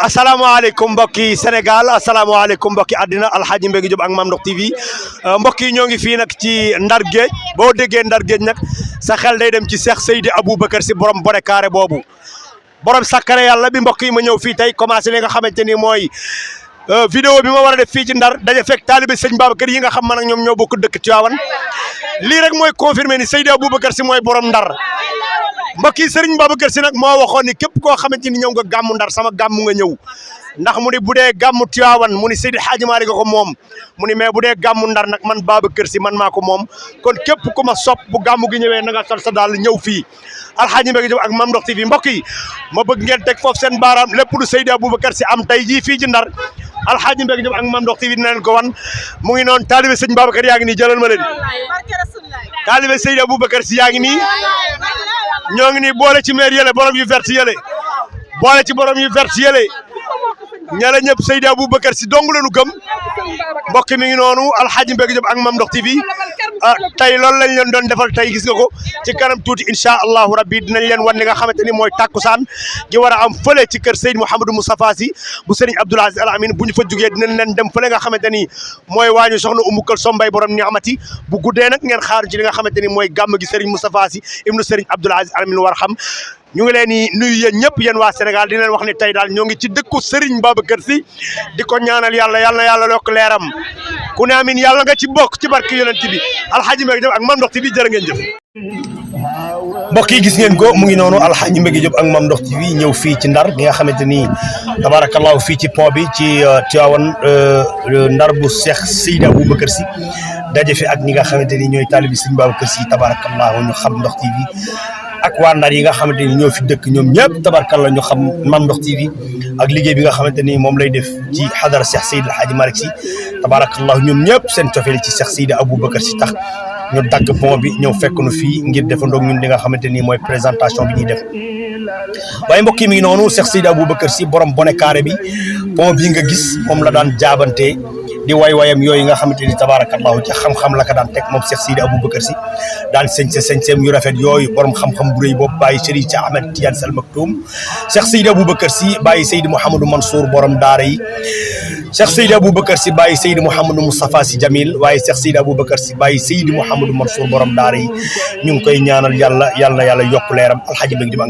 asalaamaaleykum mbokki Sénégal asalaamaaleykum mbokki àddina Alxaaji Mbégi Diop ak Mame Ndokh TV mbokk yi ñoo ngi fii nag ci Ndar Géej boo déggee Ndar Géej nag sa xel day dem ci Cheikh Seydi Aboubacar Sy borom bone carré boobu borom sakkare yàlla bi mbokk yi ma ñëw fii tey commencé li nga xamante ni mooy vidéo bi ma war a def fii ci Ndar daje fekk taalibe sëñ Babacar yi nga xam man ak ñoom ñoo bokk dëkk Tivaouane lii rek mooy confirmé ni Seydi Aboubacar Sy mooy borom Ndar mbokk yi Serigne Babacar Sy nag moo waxoon ni képp koo xamante ni ñëw nga gàmmu Ndar sama gàmmu nga ñëw ndax mu ni bu dee gàmmu Tivaouane mu ni Seydi Hadji Malick ko moom mu ni mais bu dee gàmmu Ndar nag man Babacar Sy man maa ko moom kon képp ku ma sopp bu gàmmu gi ñëwee na nga sol sa daal ñëw fii Alxaaji Mbégi Diop ak Mame Ndokh TV mbokk yi ma bëgg ngeen teg foofu seen baaraam lépp lu Seydi Aboubacar Sy am tey jii fii ci Ndar Alxaaji Mbégi Diop ak Mame Ndokh TV dina leen ko wan mu ngi noonu taalibe sëñ Babacar yaa ngi nii jëlal ma leen taalibe Seydi Aboubacar Sy yaa ngi nii ñoo ngi nii boole ci maire yële borom yu vert yële boole ci borom yu vert yële ñala ñëpp Seydi Aboubacar Sy dong lañu gëm mbokk mi ngi noonu Alxaaji Mbégi Diop ak Mame Ndokh TV tey loolu lañ leen doon defal tey gis nga ko ci kanam tuuti incha allahu rabbi dinañ leen wan li nga xamante ni mooy takkusaan gi war a am fële ci kër Seydou Mouhamadou Moustapha Sy bu Serigne Abdoul Aziz Al Amine bu ñu fa jugee dinañ leen dem fële nga xamante ni mooy waañu soxna Umu Kalsom Mbay borom niamati bu guddee nag ngeen xaar ci li nga xamante ni mooy gàmm gi Serigne Moustapha Sy ibnu Serigne Abdoul Aziz Al Amine war xam ñu ngi leen di nuyu yéen ñëpp yéen waa Sénégal di leen wax ni tey daal ñoo ngi ci dëkku Serigne Babacar Sy di ko ñaanal yàlla yal na yàlla yokk leeram ku ne amin yàlla nga ci bokk ci barke yonent bi Alxaaji Mbégi Diop ak Mame Ndokh TV jërë ngeen jëf. mbokk yi gis ngeen ko mu ngi noonu Alxaaji Mbégi Diop ak Mame Ndokh TV ñëw fii ci Ndar gi nga xamante ni tabarakallahu fii ci pont bi ci Tivaouane Ndar bu Cheikh Seydi Aboubacar Sy daje fi ak ñi nga xamante ni ñooy taalibi Sëñ Babacar Sy tabarakallahu ñu xam Ndokh TV ak waa Ndar yi nga xamante ni ñoo fi dëkk ñoom ñëpp tabarkalla ñu xam Mame Ndokh TV ak liggéey bi nga xamante ni moom lay def ci xadara Cheikh Seydi El Hadji Malick Sy tabarakallah ñoom ñëpp seen cofeel ci Cheikh Seydi Aboubacar Sy tax ñu dagg pont bi ñëw fekk nu fii ngir defandoo ñun li nga xamante ni mooy présentation bi ñuy def waaye mbokk yi mi ngi noonu Cheikh Seydi Aboubacar Sy borom bone carré bi pont bii nga gis moom la daan jaabante di way-wayam yooyu nga xamante ni tabarakallahu ci xam-xam la ka daan teg moom Cheikh Seydi Aboubacar Sy daan sañseem yu rafet yooyu borom xam-xam bu rëy boobu bàyyi Serigne Cheikh Ahmed Tidiane Sy Al Maktoum Cheikh Seydi Aboubacar Sy bàyyi Seydi Mouhamadou Mansour borom daara yi Cheikh Seydi Aboubacar Sy bàyyi Seydi Mouhamadou Moustapha Sy Jamil waaye Cheikh Seydi Aboubacar Sy bàyyi Seydi Mouhamadou Mansour borom daara yi ñu ngi koy ñaanal yàlla na yàlla yokk leeram Alxaaji Mbégi Diop